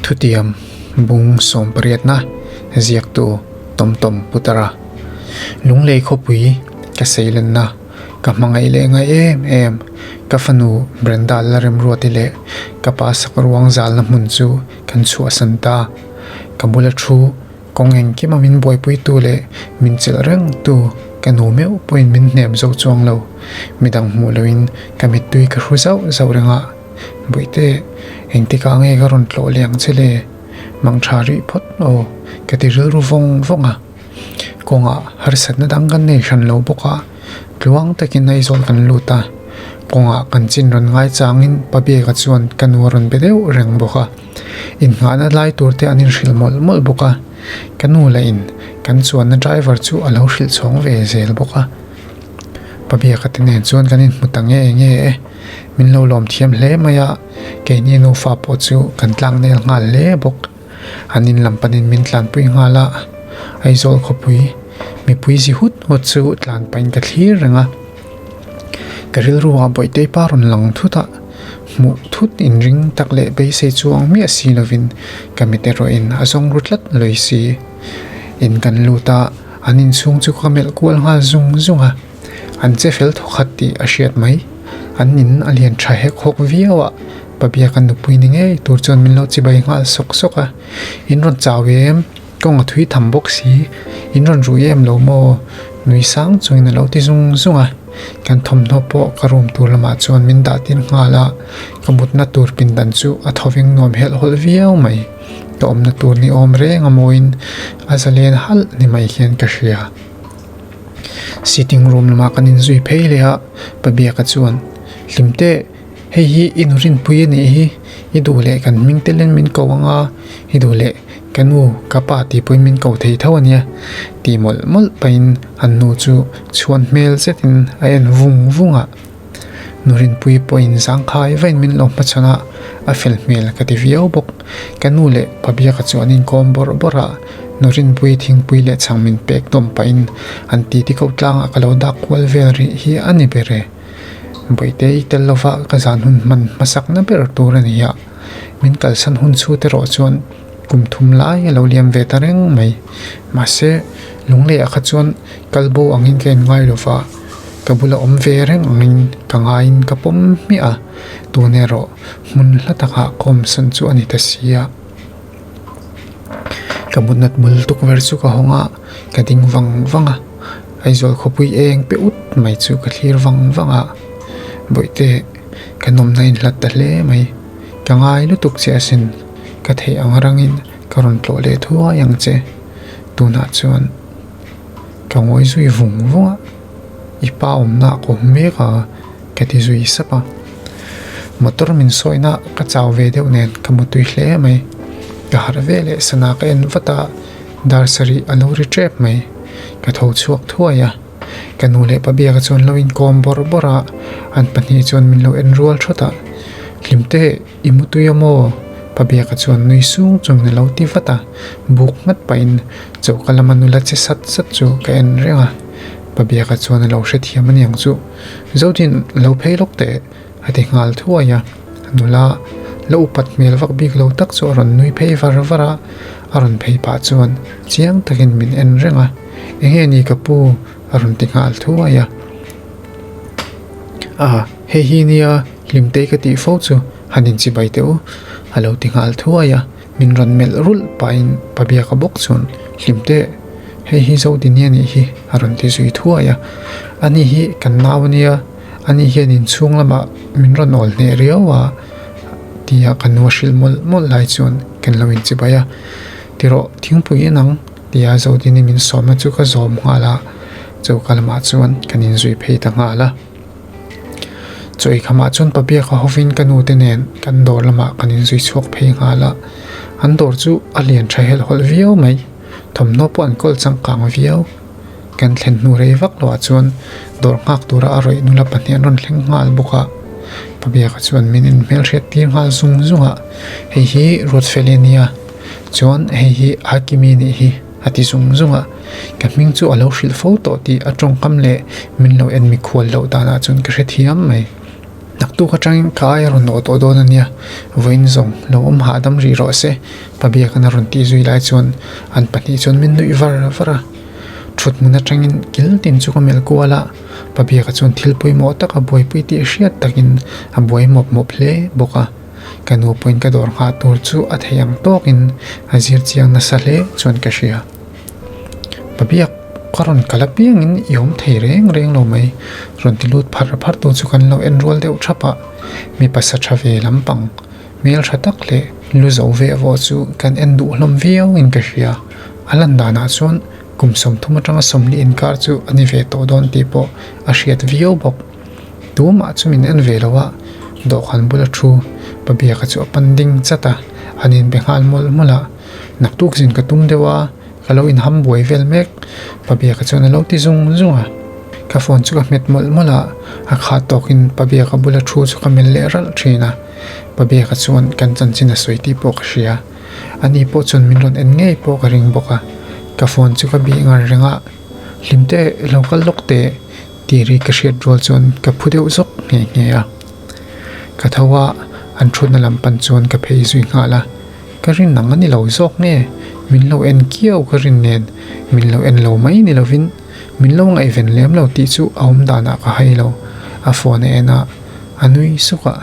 Thutiam bung sawmpariatna ziaktu Tomtom Putara Lunglei khawpui ka seilenna ka hmangaih leh ngai em em ka fanu Brenda Lalremruati leh ka pa sakruang zalna hmun chu kan chhuahsan ta. Ka bula thu Kawng engkima min buaipuitu leh min chelh rengtu ka nu meuh pawhin min hnem zo chuang lo. Midang hmuh loin ka mittui ka hru zauh zauh reng a, Bawihte, engtikah nge ka rawn tlawh leh ang che le? Mang tha rih phawt aw, ka ti rilru vawng vawng a. Kawngah harsatna dang kan nei hran lo bawk a, tluang takin Aizawl kan lut a. Kawngah kan chin rawn ngai changin Pabiaka chuan ka nu a rawn be deuh reng bawk a. Innghahna lai tur te an inhrilh mawlh mawlh bawk a, ka nu lah in kan chuanna driver chu a lo hrilh chhawng ve zel bawk a. Pa Biaka te nen chuan kan inhmu ta nge nge e, min lo lawm thiam hle mai a, keini nufa pawh chu kan tlang nel nghal hle bawk. An in lam panin min tlanpui nghal a, Aizawl khawpui mipui zi hut hut chu tlan pahin ka thlir reng a. Ka rilru ah Bawihtei pa rawn lang thut a, hmuh thut inring tak leh beisei chuang miah si lovin ka mit erawh in a zawng ru tlat lawi si. In kan lut a, an inchhung chu ka melh kual nghal zung zung a, an che fel thawkhat tih a hriat mai. An in a lian tha hek hawk viau a, Pabiaka nupui ni ngei tur chuan min lo chibai nghal sawk sawk a, In rawn chau em? Kawng a thui tham bawk si, in rawn rui em lo maw? Nui sang chungin a lo ti zung zung a, kan thawmhnaw pawh ka room tur lamah chuan min dah tir nghal a, ka mutna tur pindan chu a thawveng nuam helh hawlh viau mai. Ka awmna tur ni awm reng a mawiin a zalen halh ni mai hian ka hria. Sitting room lamah kan inzui phei leh a, Pabiaka chuan, Hlimte, hei hi i nu rinpui a nih hi, i duh leh kan hming telin min ko ang a, i duh leh ka nu ka pa tih pawhin min ko thei tho a nia tih mawlh mawlh pahin an nu chu chhuan hmel zetin a en vung vung a. Nu rinpui pawhin zangkhai vain min lo hmachhawn a, a fel hmel ka ti viau bawk. Ka nu leh pa biaka chu an inkawm bawrh bawrh a, nu rinpui thingpui leh chhang min pek dawm pahin an titi ko tlangah ka lo dak kual vel rih hi a ni ber e. Bawihte i tel lova ka zan hun hman hmasakna ber tur a ni a, min kalsan hun chhut erawh chuan kum thum lai a lo liam ve ta reng mai. Mahse, Lungleiah kha chuan kal bo angin ka en ngai lova, ka bula awm ve reng angin ka ngaiin ka pawm hmiah a, tun erawh hmun hla takah ka awmsan chu a ni ta si a. Ka mutnat bul tukverh chu ka hawng a, ka ding vang vang a, Aizawl khawpui eng pe ut mai chu ka thlir vang vang a, Bawihte ka nawmna in hlat ta hle mai, ka ngai lutuk che asin, ka theih ang rangin ka rawn tlawh leh thuai ang che, tunah chuan ka ngawi zui vung vung a, i pa awmna ka awm mek a ka ti zui sap a. Motor min sawina ka chau ve deuh nen ka mutui hle mai, ka harh ve leh sana ka en vat a, dar sarih a lo ri tep mai, ka tho chhuak thuai a, ka nu leh pa biaka chuan lo inkawm bawrh bawrh a, an pahnih chuan min lo en rual thawt a, Hlimte i mutui a maw? Pa biaka chuan nui sung chungin a lo ti vat a, buk nghat pahin choka lama nula che sat sat chu ka en reng a, pa biaka chuan a lo hrethiam aniang chu. Zodin lo phei lawk teh a ti nghal thuai a, nula la upat hmel vak bik lo tak chu a rawn nui phei var var a, a rawn phei pah chuan chiang takin min en reng a, enge ni ka pu a rawn ti nghal thuai a, a hei hi nia hlimtei ka tih fo chu han inchibai teh u a lo ti nghal thuai a. Min rawn melh rulh pahin Pabiaka bawk chuan Hlimte, hei hi Zodini a nih hi a rawn ti zui thuai a. Ani hi kan nau a nia, ani hian inchhung lamah min rawn awl hneh riau a tia ka nu a hrilh mawlh mawlh lai chuan kan lo inchibai a. Tirawh thingpui en ang tia Zodini min sawmna chu ka zawm nghal a, choka lamah chuan kan inzui phei ta nghal a. Chawi khamah chuan Pabiaka hovin ka nu te nen kan dawr lamah kan inzui chhuak phei nghal a, an dawr chu a lian tha helh hawlh viau mai, thawmhnaw pawh an kawl changkang viau. Kan thlen hnu rei vak loah chuan dawr nghak tura a rawih nula pahnih an rawn thleng nghal bawk a, Pabiaka chuan min inhmelhriat tir nghal zung zung a, hei hi Ruatfeli a nia, chuan hei hi Hakimi nih hi. A ti zung zung a, ka hming chu a lo hrilh fo tawh tih a tawngkam leh min lo en mikhual loh danah chuan ka hrethiam mai. Naktuk atangin ka ai a rawn awh tawh dawn a nia, vawiin zawng lo awm hahdam rih rawh se, Pabiaka'n a rawn tih zui lai chuan an pahnih chuan min nuih var var a. Thut hmun atangin kil tin chu ka melh kual a, Pabiaka chuan thil pawimawh tak a buaipui tih hriat takin a buai mawp mawp hle bawk a. Ka nu pawhin ka dawr nghah tur chu a theih ang tawkin a zir chiang nasa hle chuan ka hria. Pabiak ka rawn kal apiangin i awm thei reng reng lo mai, rawn ti lut phar phar tu chu kan lo en rual deuh thap a, mipa sa tha ve lampang hmel tha tak leh lu zo ve vawh chu kan en duh hlawm viau in ka hria. A lan danah chuan kum 30 atanga 40 inkar chu a ni ve tawh dawn tih pawh a hriat viau bawk. Tumah chu min en ve lo a, dawhkan bula thu Pabiaka chu a pan ding chat a, an inbe nghal mawlh mawlh a. Naktuk zin ka tum deuh a, ka lo inham buai vel mek, Pabiaka chuan a lo ti zung zung a. Ka phone chu ka hmet mawlh mawlh a, a khat tawkin Pabiaka bula thu chu ka melh leh ralh thin a. Pabiaka chuan kan chanchin a sawi tih pawh ka hria. Ani pawh chuan min rawn en ngei pawh ka ring bawk a. Ka phone chu ka bih ngar reng a, Hlimte lo kal lawk teh. Tih ri ka hriat rual chuan ka phu deuh zawk nghe nghe a. Ka tho a, an thutna lam pan chuan ka phei zui nghal a. Ka rin ang a ni lo zawk nge? Min lo en kiau ka rin nen, min lo en lo mai ni lovin min lo ngaihven lem lo tih chu a awm danah ka hai lo. A phone a en a, a nui suk a.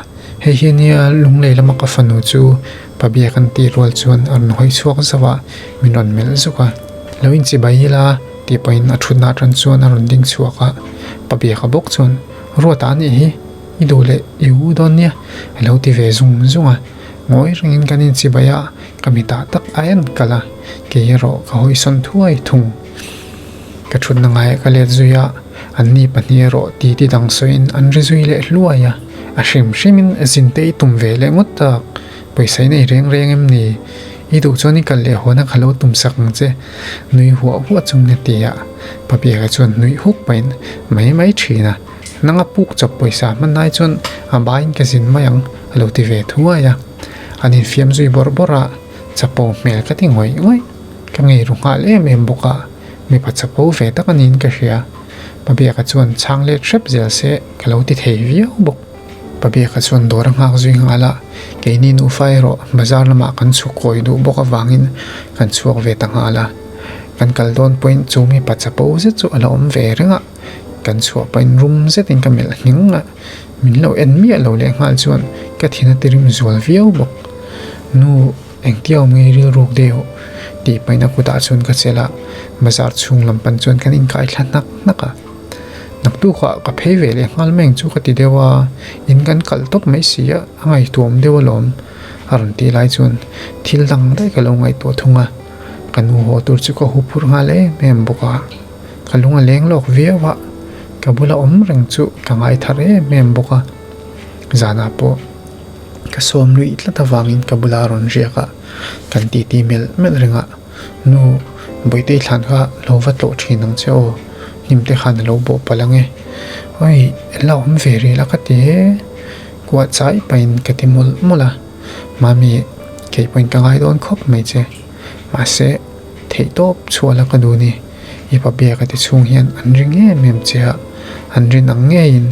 Hei hi nia Lunglei lama ka fanu chu Pabia kan tih rual chuan a rawn hawi chhuak zauh a, min rawn melh zuk a. Lo inchibai ila. Tih pahin a thutna atang chuan a rawn ding chhuak a, Pabiaka bawk chuan, Ruata a nih hi, i duh leh i u dawn nia, a lo ti ve zung zung a. Ngawi rengin kan inchibai a, ka mitah tak a en kalh a, kei erawh ka hawisawn thuai thung. Ka thutna ngaiah ka let zui a, anni pahnih erawh titi dang sawiin an ri zui leh hluai a, a hrim hrimin zinte i tum ve leh ngawt tak, pawisa i nei reng reng em ni? I duh chuan i kal leh hawn a ka lo tum sak ang che, nui huah huah chung a ti a. Pabiaka chuan nuih huk pahin mai mai thin a, nanga puk chawp pawisa hman lai chuan a baiin ka zin mai ang a lo ti ve thuai a. An infiam zui bawrh bawrh a, chapo hmel ka ti ngawih ngawih. Ka ngei ru nghal em em bawk a, mipa chapo ve tak a niin ka hria. Pabiaka chuan chhang let hrep zel se ka lo ti thei viau bawk. Pabiaka chuan dawr a nghak zui nghal a, keini nufa erawh bazar lamah kan chhuk kawi duh bawk avangin kan chhuak ve ta nghal a. Kan kal dawn pawhin chu mipa chapo zet chu a la awm ve reng a, kan chhuah pahin rum zetin ka melh nghing a, min lo en miah lo leh nghal chuan ka thin a tirim zual viau bawk. Nu, engtia awm nge rilruk deuh? tih pahin a kutah chuan ka chelh a, bazar chhung lam pan chuan kan inkai thla hnak hnak a. Naktukah ka phei ve leh nghal mai ang chu ka ti deuh a, in kan kalh tawp mai si a, a ngaihtuahawm deuh alawm a rawn tih lai chuan thil dang daih ka lo ngaihtuah thung a, ka nu haw tur chu ka huphurh nghal em em bawk a, ka lung a leng lawk viau a, ka bula awm reng chu ka ngai thar em em bawk a, zanah pawh ka sawm luih tlat avangin ka bula rawn riak a, kan titi melh melh reng a. Nu, Bawihte i thlan kha lo va tlawh thin ang che aw, hnimte khan a lo bawh palh ang e. Oi, la awm ve rih la ka ti e, kuah chai pahin ka ti mawlh mawlh a. Mami, kei pawhin ka ngai dawn khawp mai che. Mahse, theihtawp chhuah la ka duh ni. I pabia ka ti chhung hian an ring em em che a, an rin ang ngeiin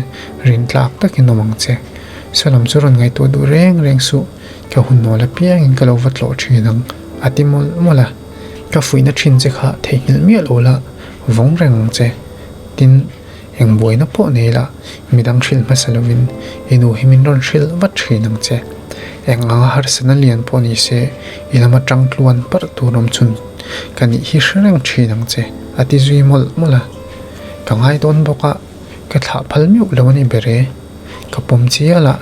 rin tlak takin awm ang che. Saw lam chu rawn ngaihtuah duh reng reng suh. Ka hun nawl apiangin ka lo va tlawh thin ang, a ti mawlh mawlh a. Ka fuihna thin che kha theihnghilh miah lo la, vawng reng ang che. Tin, eng buaina pawh nei la, midang hrilh hmasa lovin i nu hi min rawn hrilh vat thin ang che. Eng anga harsatna lian pawh ni se, i lama tang tluan parh tur awm chhun ka nih hi hre reng thin ang che, a ti zui mawlh mawlh a. Ka ngai dawn bawk a, ka thlah phal meuh lo a ni ber e. Ka pawm chial a.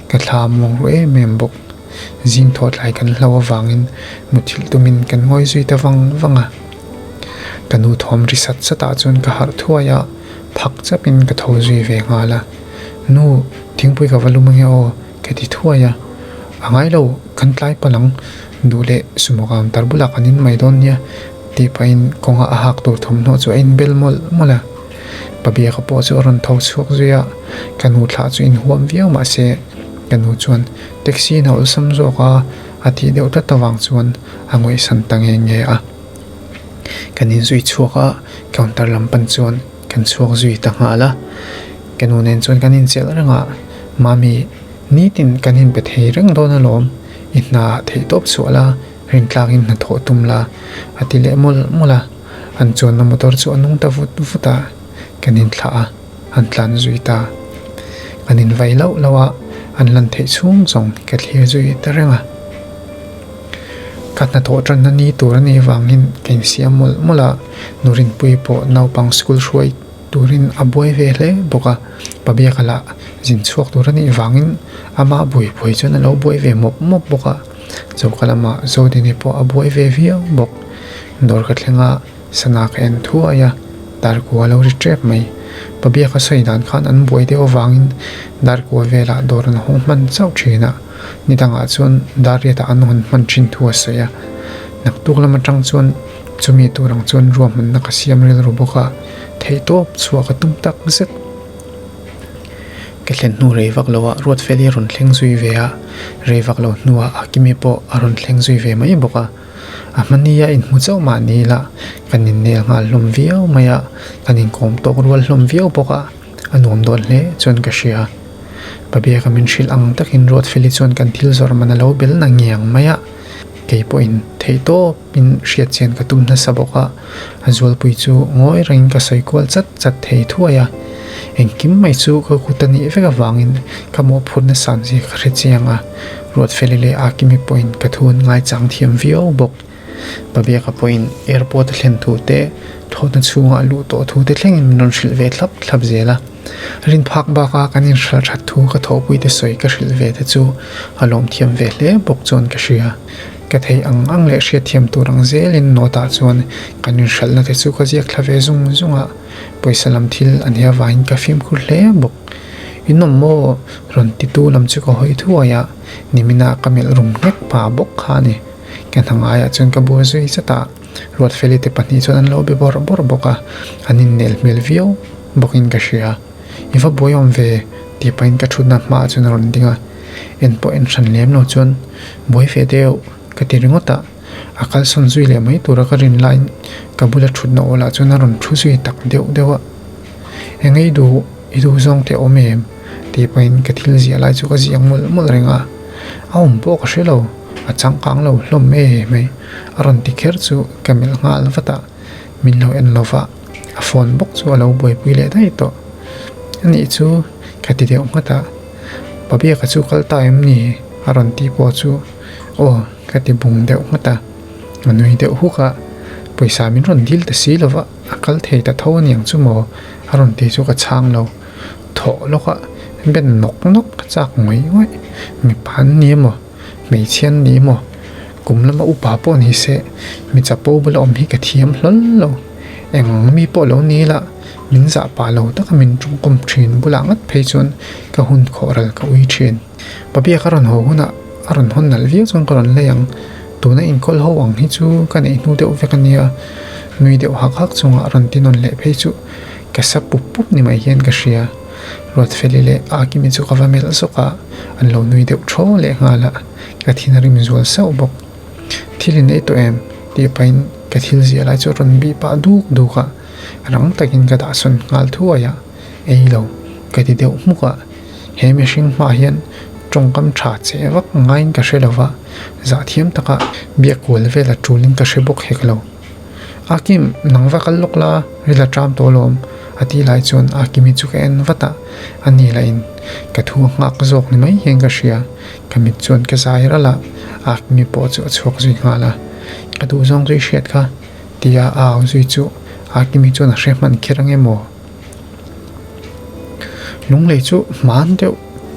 Ka thla a muang ru em em bawk. Zing thawh tlai kan hlo avangin muthilh tumin kan ngawi zui ta vang vang a. Ka nu thawm ri sat sat ah chuan ka harh thuai a, phak chapin ka tho zui ve nghal a. Nu, thingpui ka va lum ange aw, ka ti thuai a. A ngai lo, kan tlai palh ang, duh leh sumo counter bulah kan in mai dawn nia, tih pahin kawnga a hak tur thawmhnaw chu a inbel mawlh mawlh a. Pabiaka pawh chu a rawn tho chhuak zui a, ka nu thlah chu inhuam viau mah se ka nu chuan taxi in a awlsam zawk a, a tih deuh tlat avang chuan a ngawisan ta nge nge a. Kan inzui chhuak a, counter lam pan chuan kan chhuak zui ta nghal a, ka nu nen chuan kan inchelh reng a, Mami, nitin kan inpe thei reng dawn alawm, i hna ah theihtawp chhuah la, rintlakin hnathawh tum la, a ti leh mawlh mawlh a. An chuanna motor chu a nung ta vut vut a, kan inthlah a, an tlan zui ta. Kan invai lauh lauh a, an lan theih chhung zawng ka thlir zui ta reng a. Ka hnathawh tanna ni tur a nih avangin ka insiam mawlh mawlh a, nu Rinpuii pawh naupang school hruai turin a buai ve hle bawk a, Pabiaka lah zin chhuak tur a nih vangin amah buai buai chuan a lo buai ve mawp mawp bawk a, choka lamah Zodini pawh a buai ve viau bawk. Dawr ka thleng a, sana ka en thuai a, darkua a lo ri tep mai. Pabiaka sawi dan khan an buai deuh avangin darkua velah dawr an hawng hman chauh thin a. Ni dangah chuan Dariata an hawn hman thin thu a sawi a, naktuk lam atang chuan chumi tur ang chuan ruahmanna ka siam rilru bawk a, theihtawp chhuah ka tum tak zet. Ka thlen hnu rei vak lo ah Ruatfeli a rawn thleng zui ve a, rei vak lo hnuah Hakimi pawh a rawn thleng zui ve mai bawk a. A hmania inhmu chauh mah ni ila kan innel nghal hlawm viau mai a, kan inkawm tawk rual hlawm viau bawk a. A nuam dawn hle chuan ka hria. Pabiaka min hrilh ang takin Ruatfeli chuan kan thil zawrh man a lo bel na ngiang mai a, kei pawhin theihtawpin hriat chian ka tum nasa bawk a, a zualpui chu ngawi rengin ka sawi kual chat chat thei thuai a. Engkim mai chu ka kut a nih vek avangin ka mawhphurhna san zia ka hre chiang a, Ruatfeli leh Akimi pawhin ka thu an ngaichang thiam viau bawk. Pabiaka pawhin airport a thlen thu te, thlawhna chhunga a luh tawh thu te thlengin min rawn hrilh ve thlap thlap zel a. Rin phak baka kan inhralh that thu ka thawhpui te sawi ka hrilh ve te chu a lawm thiam ve hle bawk chuan ka hria. Ka theih ang ang leh hriatthiam tur ang zelin note ah chuan kan inhralhna te chu ka ziak thla ve zung zung a, pawisa lam thil a nih avangin ka fimkhur hle bawk. In awm maw? Rawn titu lam chu ka hawi thuai a, niminah ka melh rum nghek pah bawk kha a ni. Ka hna ngaiah chuan ka buai zui zat a, Ruatfeli te pahnih chuan an lo be bawrh bawrh bawk a, an innel hmel viau bawkin ka hria. I va buai awm ve tih pahin ka thutna hmaah chuan a rawn ding a, en pawh en hran lem lo chuan buai ve deuh ka ti ringawt a, a kalsawn zui leh mai tura ka rin laiin ka bula thutna awlah chuan a rawn thu zui tak deuh deuh a, Eng ei duh i duh zawng teh awm em? tih pahin ka thil ziah lai chu ka ziak mawlh mawlh reng a, a awm pawh ka hre lo. A changkang lo hlawm e mai. A rawn ti kher chu ka melh nghal vat a, min lo en lo va, a phone bawk chu a lo buaipui leh daih tawh. A nih chu ka ti deuh nghat a, Pabiaka chu kal ta em ni? A rawn tih pawh chu aw ka ti bung deuh nghat a, a nui deuh huk a, pawisa min rawn dil ta si lo va, a kal thei ta tho aniang chu maw? A rawn ti chu ka chhang lo. Thawh lawk a, ben nawk nawk ka chak ngawih ngawih. Mipa an ni emaw, hmeichhia an ni emaw, kum lama upa pawh ni se, mi chapo bula awm hi ka thiam hlawl lo. Eng ang mi pawh lo ni ila, min zah pah lo taka min tawngkawm thin bulah ngat phei chuan ka hun khawh ral ka ui thin. Pabiak a rawn haw hunah a rawn hawn nalh viau chuan ka rawn lei ang. Tuna inkawl ho ang hi chu ka neih hnu deuh vek a nia, nui deuh hak hak chungah a rawn ti nawn leh phei chu. Ka sa pup pup ni mai hian ka hria. Ruatfeli leh Akimi chu ka va melh zawk a, an lo nui deuh thaw leh nghal a, ka thin a rim zual sauh bawk. Thil in ei tawh em? tih pahin ka thil ziah lai chu a rawn bih pah duk duk a, rang takin ka dahsawn nghal thuai a, ei lo ka ti deuh hmuk a, he mihring hmaah hian tawngkam tha che vak ngaiin ka hre lo va, zahthiam taka biak kual vel a tulin ka hre bawk hek lo. Akim, nang va kal lawk la, ril a ṭam tawh alawm, a tih lai chuan Akimi chu ka en vat a, a ni lahin ka thu a nghak zawk ni mai hian ka hria, ka mit chuan ka zai ralh a, Akimi pawh chu a chhuak zui nghal a, ka duh zawng chu i hriat kha, tia a au zui chu Akimi chuan a hre hman kher ang em aw? Lunglei chu hman deuh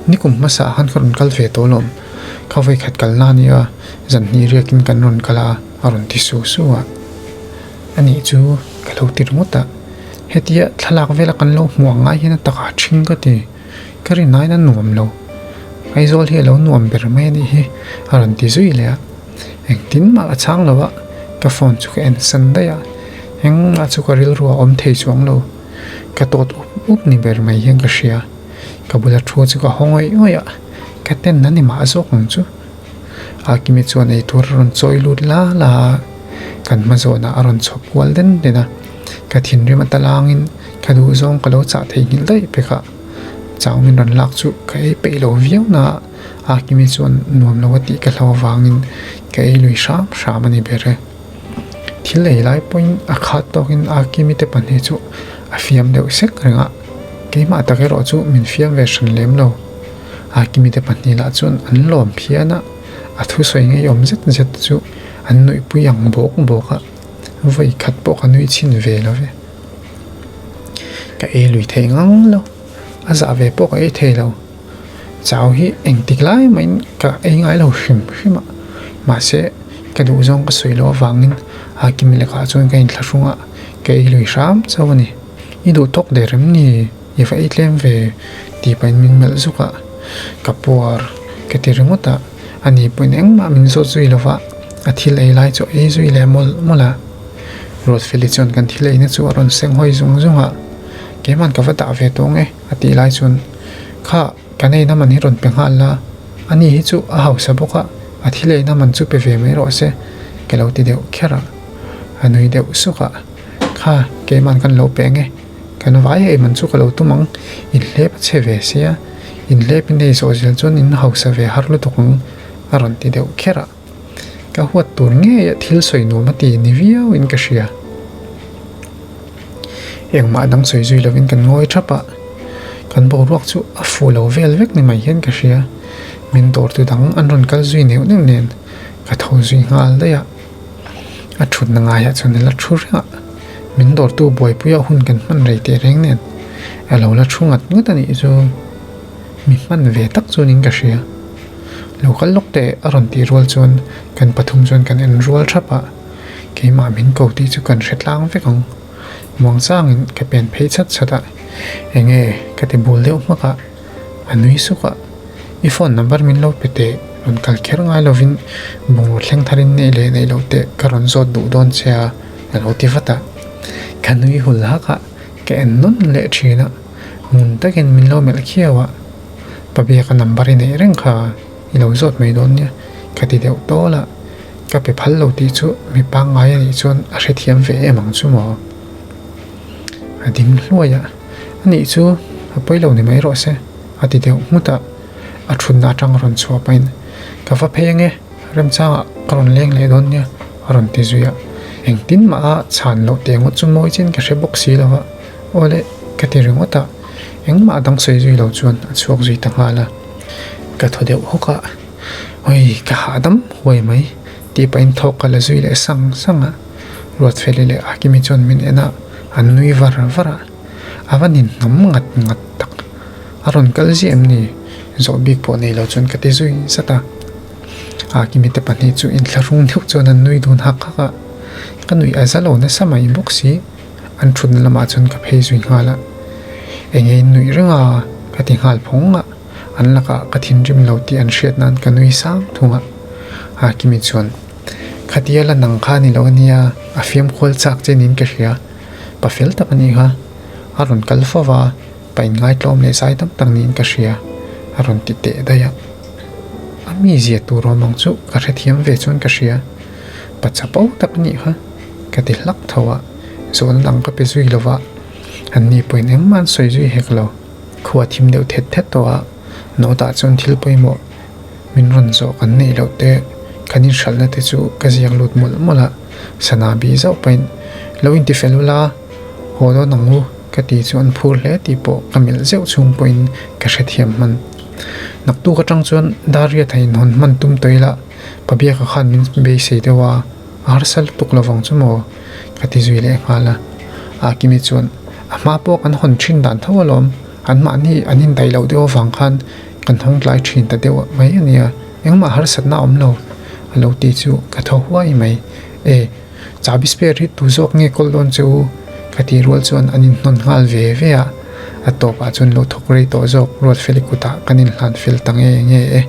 nikum hmasa ah khan ka rawn kal ve tawh alawm, ka vawikhat kalna a nia, zan hnih riakin kan rawn kal a a rawn ti su su a, a nih chu ka lo ti ringawt a, hetia thlalak vela kan lo hmuh ang ngai hian a takah ṭhing ka ti, ka rin aiin a nuam lo, Aizawl hi a lo nuam ber mai a nih hi a rawn ti zui leh a, engtin mah a chhang lo a, ka phone chu ka en san daih a, engmah chu ka rilru a awm thei chuang lo. Ka tawt up up ni ber mai hian ka hria. Ka bula thu chu ka haw ngawih ngawih a, ka ten a ni mah zawk ang chu. Akimi chuan eitur a rawn chawi lut la la a, kan hma zawnah a rawn chhawp kual den den a. Ka thinrim a talangin ka duhzawng ka lo chah theihnghilh daih pek a. Chau min rawn lak chu ka ei peih lo viau na a, Akimi chuan nuam lo a tih ka hlau avangin ka ei lui hram hram a ni ber e. Thil ei lai pawhin a khat tawkin Akimi te pahnih chu a fiam deuh sek reng a, keimah tak erawh chu min fiam ve hran lem lo. Akimi te pahnih lah chuan an lawm phian a, a thusawi ngeiawm zet zet chu an nuihpui ang bawk bawk a, vawi khat pawh ka nui chhin ve lo ve. Ka ei lui thei ngang lo, a zah ve pawh ka ei thei lo. Chau hi engtik lai mahin ka ei ngai lo hrim hrim a, mahse ka duh zawng ka sawi loh avangin Hakimi lakah chuan ka inthlahrung a, ka ei lui hram chauh a ni. I duh tawk der em ni? I va ei tlem ve tih pahin min melh zuk a, ka puar ka ti ringawt a, ani pawhin engmah min zawt zui lo va, a thil ei lai chu a ei zui leh mawlh mawlh a. Ruatfeli chuan kan thil eina chu a rawn seng hawi zung zung a, Keiman ka va dah ve tawng e a tih lai chuan Kha, kan eina man hi rawn pe nghal la, ani hi chu a hausa bawk a, a thil eina man chu pe ve mai rawh se ka lo ti deuh kher a, a nui deuh suk a, Kha, keiman kan lo pe ang e, kan vai ei man chu ka lo tum ang, inhlep a chhe ve sia, inhlep in ei zawh zel chuan in hausa ve har lutuk ang a rawn ti deuh kher a. Ka huat tur ngei a thil sawi nuam a ti ni viau in ka hria. Engmah dang sawi zui lovin kan ngawi thap a, kan boruak chu a fu lo vel vek ni mai hian ka hria. Min dawrtu dang an rawn kal zui neuh neuh nen ka tho zui nghal daih a. A thutna ngaiah chuan a la thu reng a, min dawrtu buaipuia hun kan hman rei teh reng nen a lo la thu ngat ngat a nih chu. Mi hman ve tak chuanin ka hria. Lo kal lawk teh a rawn tih rual chuan kan pathum chuan kan en rual thap a, keimah min ko tih chu kan hre tlang vek ang. Muangchangin ka pen phei chhat chhat a, enge ka ti bul deuh hmak a, a nui suk a, i phone number min lo pe teh, rawn kal kher ngai lovin bungraw thleng tharin neih leh neih loh teh ka rawn zawt duh dawn che a, a lo ti vat a. Ka nui hul hak a, ka en nawn leh thin a, ngun takin min lo melh khiau a. Pabia ka number i neih reng kha i lo zawt mai dawn nia ka ti deuh tawl a, ka pe phal lo tih chu mi pangngai a nih chuan a hrethiam ve em ang chu maw? A ding hluai a, a nih chu a pawi lo ni mai rawh se a ti deuh nghut a, a thutna atang a rawn chhuah pahin ka va phei ange remchangah ka rawn leng leh dawn nia a rawn ti zui a, engtin mah a chhan loh teh ngawt chu mawi chin ka hre bawk si lo va. Awle, ka ti ringawt a, engmah dang sawi zui lo chuan a chhuak zui ta nghal a. Ka thaw deuh hawk a, Oi, ka hahdam huai mai, tih pahin thawk ka la zui leh sang sang a. Ruatfeli leh Akimi chuan min en a, an nui var var a. A va ninhnawm ngat ngat tak. A rawn kal ziah em ni? Zawh bik pawh nei lo chuan ka ti zui zat a. Akimi te pahnih chu inthlahrung deuh chuan an nui dun hak hak a. Ka nuih a za lo nasa mai bawk si. An thutna lamah chuan ka phei zui nghal a, enge in nuih reng a ka ti nghal phawng a, an lakah ka thinrim lo tih an hriat nan ka nui sang thung a. Hakimi chuan, Khatia la nang kha ni lo ania, a fiamkhual chak che niin ka hria, pa fel tak a nih kha, a rawn kal fo va, pa inngaithlawm leh zai tam tak niin ka hria, a rawn ti teh daih a. A mizia tur awm ang chu ka hrethiam ve chuan ka hria, pa chapo tak a nih kha. Ka ti hlak tho a, zawhna dang ka pe zui lo va, an ni pawhin engmah an sawi zui hek lo. Khua thim deuh thet thet tawh a, Nawtah chuan thil pawimawh min rawn zawh kan neih loh te, kan inhralhna te chu ka ziak lut mawlh mawlh a, sana bih zauh pahin lo intifel ula, haw dawn ang u ka ti chu an phur hle tih pawh ka melh zeuh chhung pawhin ka hrethiam hman. Naktuk atang chuan Dariat a inhawn hman tum tawh ila, Pabiaka khan min beisei deuh a. A harsa lutuk lo vang chu maw? Ka ti zui leh nghal a. Akimi chuan, A hma pawh kan hawn thin dan tho alawm, anmahni an indaih loh deuh avang khan kan hawng tlai thin ta deuh mai a nia, engmah harsatna a awm lo, a lo ti chu ka thaw huai mai. E, chahbi spare hi tu zawk nge kawl dawn che u? Ka ti rual chuan an inhnawn nghal ve ve a, a tawpah chuan lo thawk rei tawh zawk Ruatfeli kutah kan inhlan fel ta nge nge e.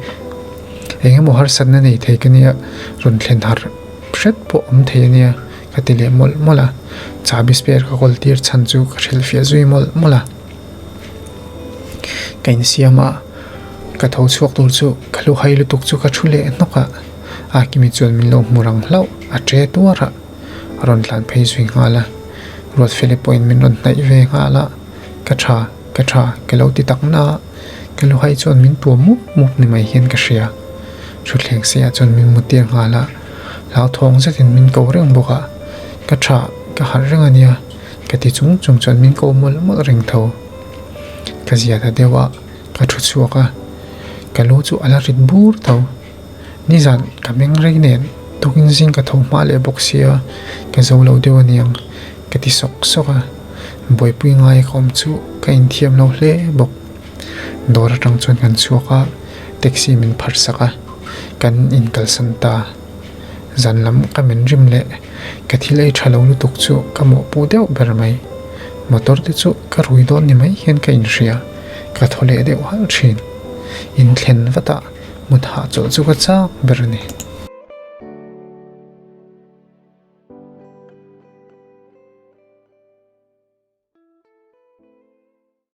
Eng emaw harsatna nei thei ka nia, rawn thlen har hret pawh awm thei a nia ka ti leh mawlh mawlh a, chahbi spare ka kawl tir chhan chu ka hrilhfiah zui mawlh mawlh a. Ka insiam a, ka tho chhuak tur chu ka lu hai lutuk chu ka thu leh hnawk a, Akimi chuan min lo hmu rang hlauh a ṭe tuar a, a rawn tlan phei zui nghal a, Ruatfeli pawhin min rawn hnaih ve nghal a, ka ṭha. Ka tha, ka lo ti tak na a, ka luhai chuan min tuam mup mup ni mai hian ka hria. Thutthleng seiah chuan min mutir nghal a, hlauthawng zetin min ko reng bawk a, ka tha, ka harh reng a nia, ka ti chung chung chuan min ko mawlh mawlh reng tho. Ka zia ta deuh a, ka thu chhuak a, ka lu chu a la rit bur tho. Nizan ka meng rei nen tukin zing ka tho hma leh bawk sia, ka zo lo deuh a niang ka ti sawk sawk a, buaipui ngai ka awm chu ka inthiam lo hle bawk. Dawr atang chuan kan chhuak a, taxi min phar sak a, kan inkalsan ta. Zan lam ka men rim leh ka thil ei tha lo lutuk chu ka mawhpuh deuh ber mai. Motor te chu ka rui dawn ni mai hian ka inhria, ka thaw leh deuh halh thin. Inthlen vat a. Mut hahchawlh chu ka chak ber a ni.